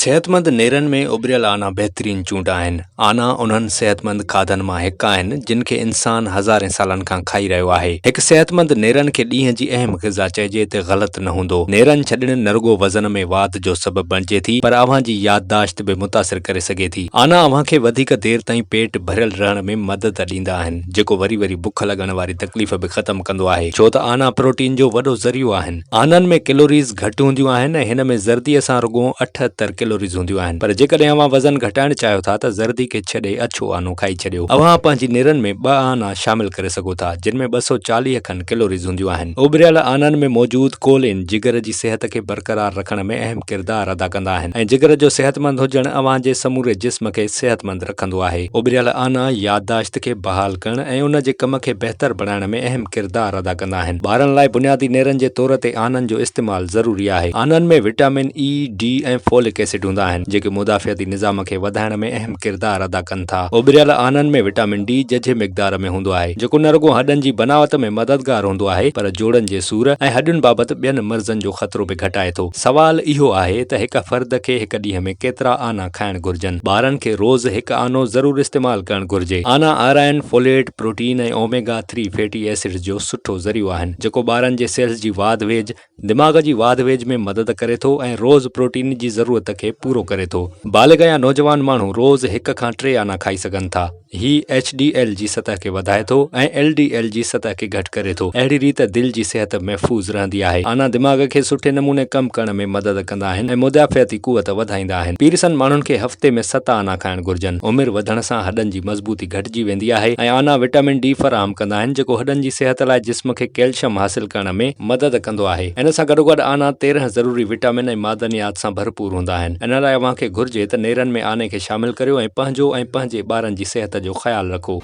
صحتمند نيرن ۾ اٻريل آنا بهترين چونڊ آهن. آنا انهن صحتمند کاڌن مان هڪ آهن، جن کي انسان هزارين سالن کان کائي رهيو آهي. هڪ صحتمند نيرن کي ڏينهن جي اهم غذا چئجي ته غلط نه هوندو. نيرن ڇڏڻ نه رڳو وزن ۾ واڌ جو سبب بڻجي ٿي پر اوهان جي يادداشت به متاثر ڪري سگهي ٿي. آنا اوهان کي وڌيڪ دير تائين پيٽ ڀريل رهڻ ۾ مدد ڏيندا آهن، جيڪو وري وري بک لڳڻ واري تڪليف به ختم ڪندو آهي، ڇو ته آنا پروٽين جو وڏو ذريعو آهن. آنن ۾ ڪيلوريز گهٽ هونديون آهن ۽ هن ۾ زردي سان رڳو 78 ڪيلوريز هونديون آهن پر جيڪڏهن اوهان وزن گهٽائڻ چاهيو ٿا ته زردي کي ڇڏي اڇو آنو کائي ڇڏيو. اوهان پنهنجي نيرن ۾ ٻه آنا شامل ڪري سگهو ٿا جن ۾ 240 کن ڪيلوريز هونديون آهن. اٻريل آنن ۾ موجود ڪولين جگر جي صحت کي برقرار رکڻ ۾ اهم ڪردار ادا ڪندا آهن ۽ جگر جو صحتمند هجڻ اوهان جي سموري جسم کي صحتمند رکندو آهي. اٻريل آنا يادداشت کي بحال ڪرڻ ۽ ان جي ڪم کي بهتر بڻائڻ ۾ اهم ڪردار ادا ڪندا آهن. ٻارن لاء بنيادي نيرن جي طور تي آنن جو استعمال ضروري آهي. آنن ۾ وٽامن اي، ڊي ۽ فولڪ ايسڊ هوندا آهن، جيڪي مدافعتي نظام کي وڌائڻ ۾ اهم ڪردار ادا ڪن ٿا. اٻريل آنن ۾ وٽامن ڊي ججهي مقدار ۾ هوندو آهي، جيڪو نه رڳو هڏن جي بناوت ۾ مددگار هوندو آهي، پر جوڙن جي سور ۽ هڏين بابت ٻين مرضن جو خطرو به گهٽائي ٿو. سوال اهو آهي ته هڪ فرد کي هڪ ڏينهن ۾ ڪيترا آنا کائڻ گهرجن؟ ٻارن کي روز هڪ آنو ضرور استعمال ڪرڻ گهرجي. آنا iron, folate, protein ۽ omega three fatty acids جو سٺو ذريعو آهن، جيڪو ٻارن جي سيلز جي واڌ ويجهه، دماغ جي واڌ ويجهه ۾ مدد ڪري ٿو ۽ روز پروٽين جي ضرورت کي پورو ڪري ٿو. بالغ يا نوجوان ماڻهو روز هڪ کان ٽي آنا کائي سگهن ٿا. هي ايڇ ڊي ايل جي سطح کي وڌائي ٿو ۽ ايل ڊي ايل جي سطح کي گهٽ ڪري ٿو. اهڙي ريت دل جي صحت محفوظ رهندي آهي. آنا دماغ کي سٺي نموني ڪم ڪرڻ ۾ مدد ڪندا آهن ۽ مدافعتي قوت وڌائيندا آهن. پيرسن ماڻهن کي هفتي ۾ ست آنا کائڻ گهرجن. عمر وڌڻ سان هڏن جي مضبوطي گهٽجي ويندي آهي ۽ آنا وٽامن ڊي فراهم ڪندا آهن جيڪو هڏن جي صحت لاء جسم کي ڪيلشم حاصل ڪرڻ ۾ مدد ڪندو آهي. ان سان گڏوگڏ آنا 13 ضروري وٽامن ۽ معدنيات سان ڀرپور هوندا آهن. ان لاء اوهان کي گهرجي ته نيرن ۾ آني کي شامل ڪريو ۽ پنهنجو ۽ پنهنجي ٻارن جي صحت جو خيال رکو.